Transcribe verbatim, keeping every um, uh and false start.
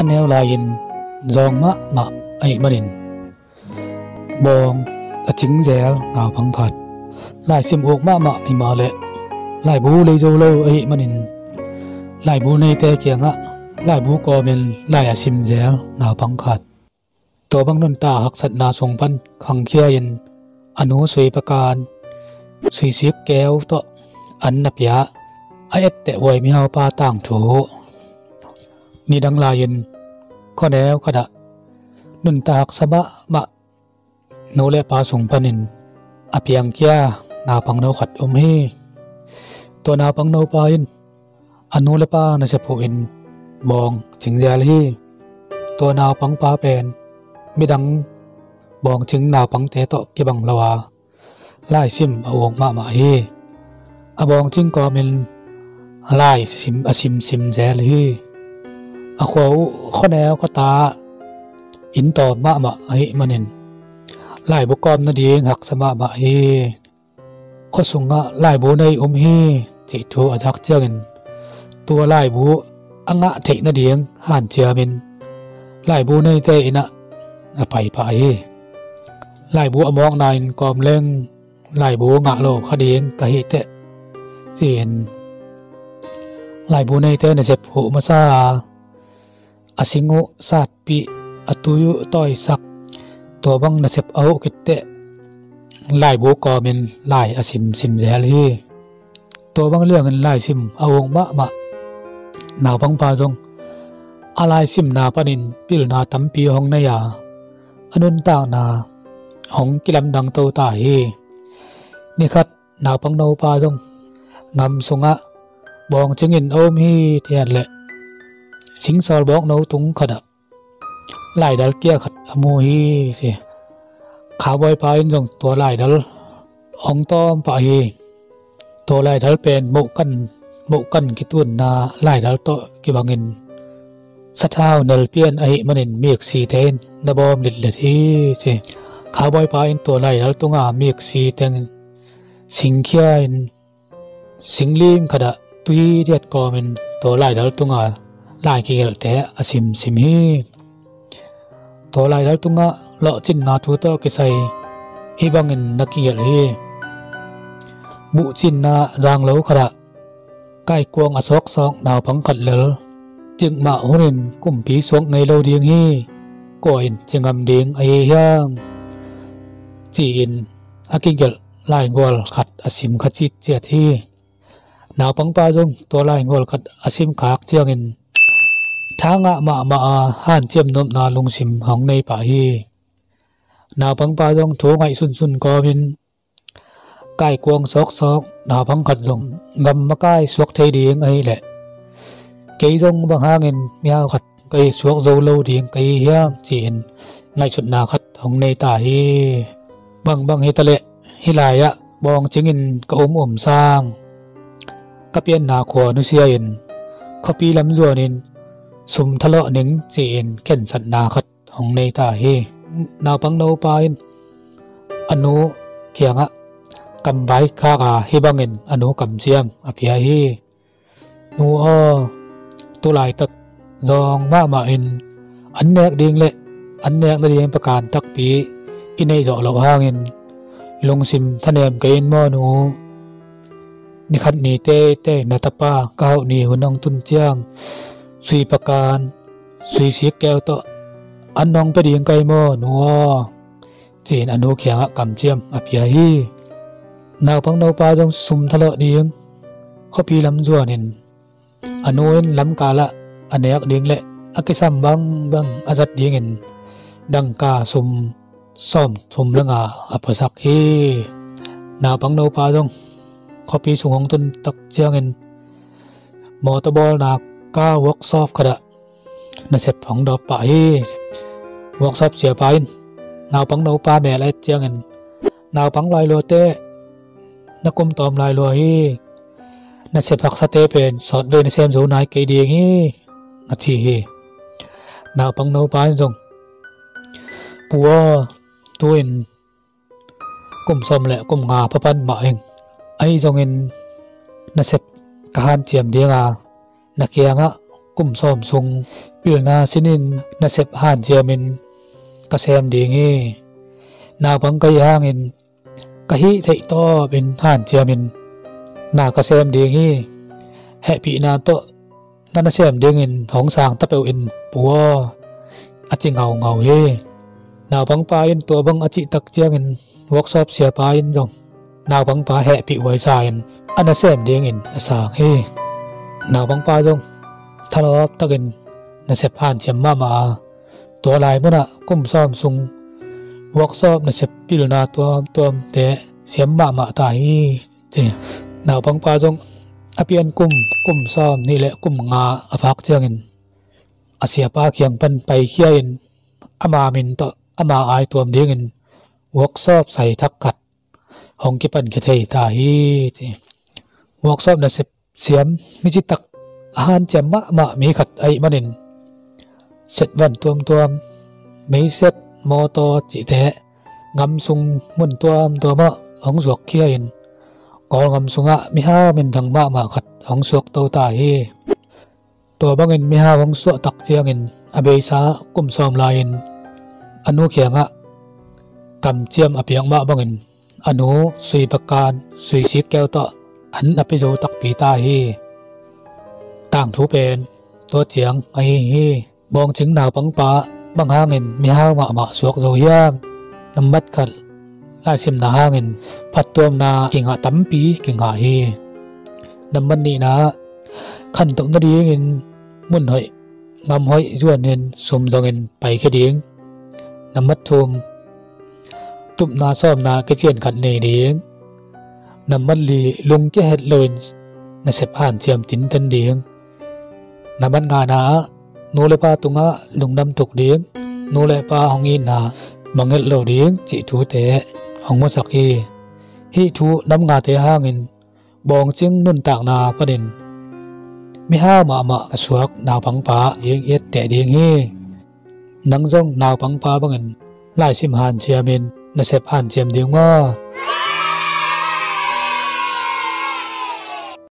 a neu lai-in zawng mahmah ahih manin bawng a cingzel naupang khat, laisim uk mahmah himah leh laibu lei zo lo ahih manin laibu neite kiangah laibu kawmin lai a simzel naupang khat, tua bang nuntak haksatna sung pan khangkhia-in a nu sui pakan suisik keu tawh an na pia a etteh huai mihaupa tangthu. Nidang lai-in khuaneu khatah nuntak haksa mahmah nu le pa sung panin a piangkhia naupangno khat om hi. Tua naupangno pa in a nu le pa nasep huhin bawng cingzel hi. Tua naupang pa pen midang bawng cing naupangte tawh kibang lo a, laisim a uk mahmah hi. A bawng cing kawmin lai a simsim zel hi. A khua uh khuaneu khuata inn tawm mahmah ahih manin laibu kawm nading haksa mahmah hi. Khua sungah laibu nei um hi cih thu a zak ciangin tua laibu a ngah theih nading hanciamin laibu neite innah a paipah hi. Laibu a mawkna in kawm leng laibu ngah lo kha ding ka hi teh, ci-in laibu neite nasep huh masa a, a sing uh satpih, a tui uh tawisak, tua bang nasep a huh khit teh laibu kawmin lai a simsim zel hi. Tua bang liangin laisim a uk mahmah naupangpa zong a laisimna panin pilna tampi hong nei a, a nuntakna hong kilamdang to ta hi. Nikhat naupangnopa zong ngam sungah bawng cingin a om hi, tiat leh singsawlbawk no tung khatah laidal kia khat a mu hi, ci. Khaubawipa in zong tua laidal hong tawm pah hi. Tua laidal pen mohkan, mohkan kitunna laidal tawh kibangin sathau nelpian ahih manin miksite in na bawm litlet hi, ci. Khaubawipa in tua laidal tunga miksi tengin singkhia in singlim khatah tui diat kawmin tua laidal tunga lai kigelhte a simsim hi. Tua laidal tungah lawhcinna thu tawh kisai hih bangin na kigelh hi. Buhcinna zanglo khatah kaikuang a suaksawk naupang khat lel cikmah hunin kumpi suak ngei lo ding hi. Kua in ci ngam ding ahi hiam, ci-in a kigelh laigual khat a sim kha citciat hi. Naupangpa zong tua laigual khat a simkhak ciangin tha ngah mahmah a hanciam nopna lungsim hong nei pah hi. Naupangpa zong thu ngaih sunsun kawmin kaikuang sawksawk naupang khat zong gam makai suak thei ding ahih leh kei zong bang hangin mihau khat ka hi suak zo lo ding ka hi hiam, ci-in ngaihsutna khat hong nei ta hi. Bangbang hitaleh hih lai-ah bawng cingin ka um um sang ka pianna khua nusia-in khuapi lam zuanin sum thalawh ning, ci-in khensatna khat hong nei ta hi. Naupangnopa in a nu kiangah kamvai khak a hih bangin a nu kamciam a pia hi. Nu aw, tulaitak zawng mahmah in an nek ding le an nek nading pakan takpi i neih zawh loh hangin lungsim thanem kei in maw nu? Nikhat ni teitei na tapa ka hauh ni hun hong tun ciang sui pakan sui sik keu tawh an hong pia ding ka hi maw nu aw, ci-in a nu kiangah kamciam a pia hi. Naupangnopa zong sum thalawh ding khuapi lam zuanin a nu in lamkalah a nek ding le a kisam bangbang a zat dingin dangka sum sawm thum le nga a puasak hi. Naupangnopa zong khuapi sung hong tun tak ciangin mawtaw bawlna ka workshop khatah nasep hong dawp pah hi. Workshop siapa in naupangnopa mel a et ciangin, naupang lailuate, na kum tawm lailua hi. Nasep haksate pen sawtvei na sem zo nai kei ding hi, a ci hi. Naupangnopa in zong, pu aw, tu-in kum sawm le kum nga papan mah ing. Ahi zongin nasep ka hanciam dinga na kiangah kum sawm sung pilna sinin nasep hanciamin ka sem ding hi. Naupang ka hih hangin ka hih theih tawpin hanciamin na ka sem ding hi. Hehpihna tawh na nasem dingin hong sang ta peuh in, pu aw, a ci ngaungau hi. Naupangpa in tua bang a cih tak ciangin workshop siapa in zong naupangpa hehpih huaisa in a nasem dingin a sang hi. Naupangpa zong thalawp takin nasep hanciam mahmah a, tua lai munah kum sawm sung workshop nasep pilna tuamtuamte siam mahmah ta hi, ci. Naupangpa zong a pian kum, kum sawm nih le kum nga a phak ciangin a siapa kiang pan paikhia in ama min tawh ama ai tuam dingin workshop sai thak khat hong kipan khia thei ta hi, ci. Workshop nasep siam mi citak a hanciam mahmah mi khat ahih manin setvan tuamtuam, meiset, mawtaw cihte gam sung mun tuamtuamah hong zuakkhia in Kawlgam sungah mihau minthang mahmah khat hong suakto ta hi. Tua bangin mihau hong suah tak ciangin a beisa kum sawm lai-in a nu kiangah kamciam a piak mah bangin a nu sui bakan, sui sikkeu tawh an a pia zo takpi ta hi. Tangthu pen tua ciang ahi hi. Bawngcing naupangpa bang hangin mihau mahmah suak zo hiam? Nambat khat, laisimna hangin phattuamna kingah tampi kingah hi. Nambat nihna, khantoh nadingin mun hoih, ngam hoih zuanin sum zongin paikhia ding. Nambat thum, tupna sawmna kician khat nei ding. Nambat li, lungkia het loin nasep hanciam tinten ding. Nambat ngana ah nu le pa tungah lungdam tuk ding, nu le pa hong itna mangngilh lo ding cih thute hong musak hi. Hih thu nam ngate hangin bawngcing nuntakna panin mihau mahmah a suak naupangpa i etteh ding hi. Nang zong naupangpa bangin laisim hanciamin nasep hanciam ding maw?